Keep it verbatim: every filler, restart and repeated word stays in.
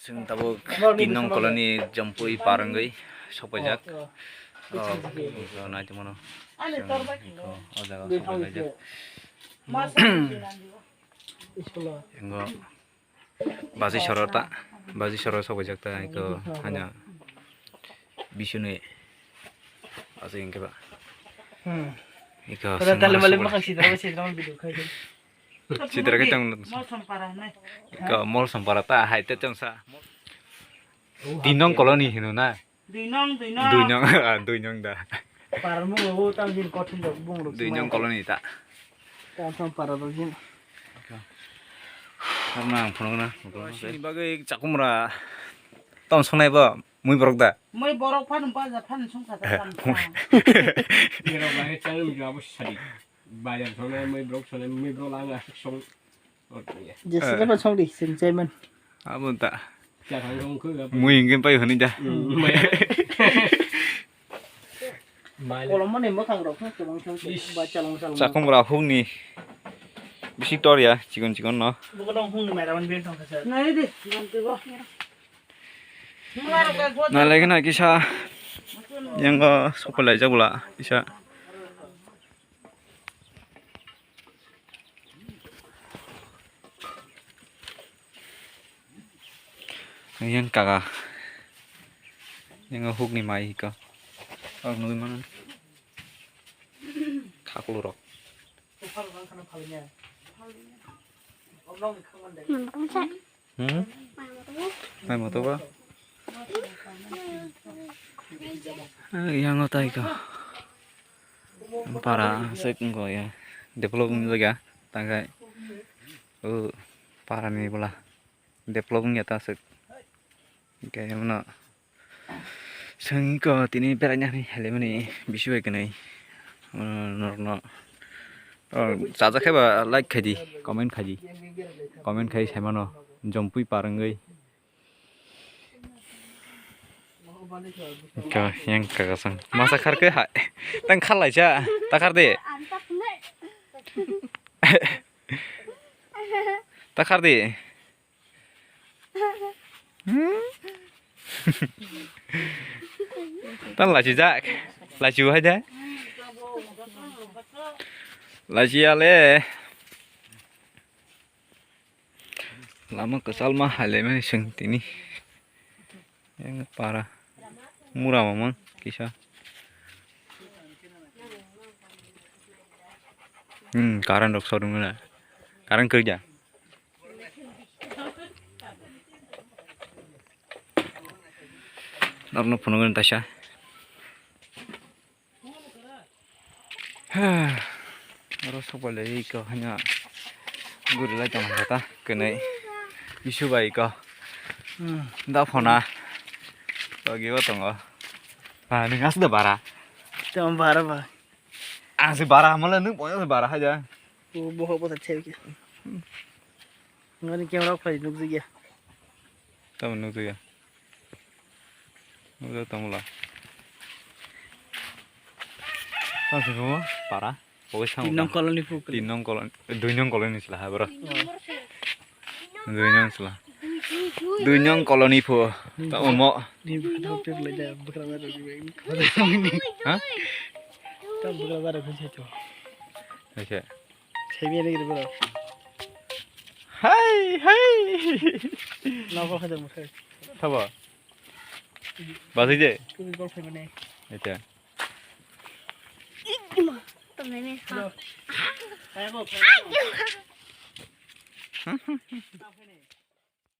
Chwng tabuk tin nong koloni Jompui par wngwi sokpaijak. Oh, oh. Oh, nai tongmano. Chwng iko o jaga sokpailaijak. Engo baji soro ta, baji soro sokpaijak ta iko hanya bisuni aswk hwnkhe ba. Hmm. Iko tale male makhang sidra sidra video khai. Sidra khe tong. Mol Sampara hinwi. Ka mol Sampara ta hai te tong sa. Tin nong koloni hino na. Dui nong, dui nong. Dui nong, ah, dui nong da. Para mung bo tam jin kothin jok bung rok. Dui nong koloni ta. Tam sam para rok jin. Ar na ang phunuk na. Sini bagwi chakumra. Tom sonai bo mui borok da. Mui borok phan ba ja phan sung kha ta tam. Ni rok ba he chang mi jabo sadi. Bajar sone mui brok sone mui brok lang asuk song. Jesa ba song di sing chaiman. Abo ta. Cha thang song khu ga. Mui hingke pai honi da. Kolom mani mwkhang rok no tong song ba chalong chalong. Chakum ra hung ni. Bisi tor ya chikon chikon no. Buko dong hung ni mera man bin thong kha. Nai di. Nalai gana kisa. Yang go sokpalai jabula kisa. Yang kaga. Yang huk ni mai ka. Ang nui mana. Khaklu rok. Hmm? Mai moto ba? Ah, yang o tai ko. Para sek ko ya. Develop wng ya. Tangkai. Oh, para ni bola. Develop wng ya ta sek. Oke, yang na. Sengko tini beraina ni helemani bisu bai kwnwi. Norokno. Oh, chajak khe ba like khai di, comment khai di. Comment khai saimano. Jompui par wngwi. Ka yang kakasang. Masa khar khe hai. Tang khar laisa. Ta khar de. Ta khar de. Hmm? Tan lachi jak. Lachi hai de. Lachi ale. Lama kwchal ma hai lai mani seng tini. Yang para. Mura mamang kisa. Hmm, current rok sodung na. Current kerja. Norno phunukgwini taisa. Oro sokphailai ko hanya guri lai tong kha ta kwnwi bisu bai ko. Da phona togi o tongo. Ah, nwng aswk da bara. Tamo bara ba. Ang se bara hamle nwng pono se bara haja. O boho bo ta theu ke. Ngani camera khlai nukjagya. Tamo nukjagya. Nukjak tamo la. Tamo se ko para. Pogoi samo. Tin nong koloni phu. Tin nong koloni, dui nong koloni sila ha bro. Dui nong sila. Dui nong koloni phu. Ta omo. Ni bwkha pek lai da, bwkha ma rok ni. Ha? Ta bwkha ma rok ni to. Acha. Semi ni gre bro. Hai, hai. Na ko khada mo khai. Thabo. Basi je. Tu gol khai mane. Acha. Ima, tamne ne. Hai bo.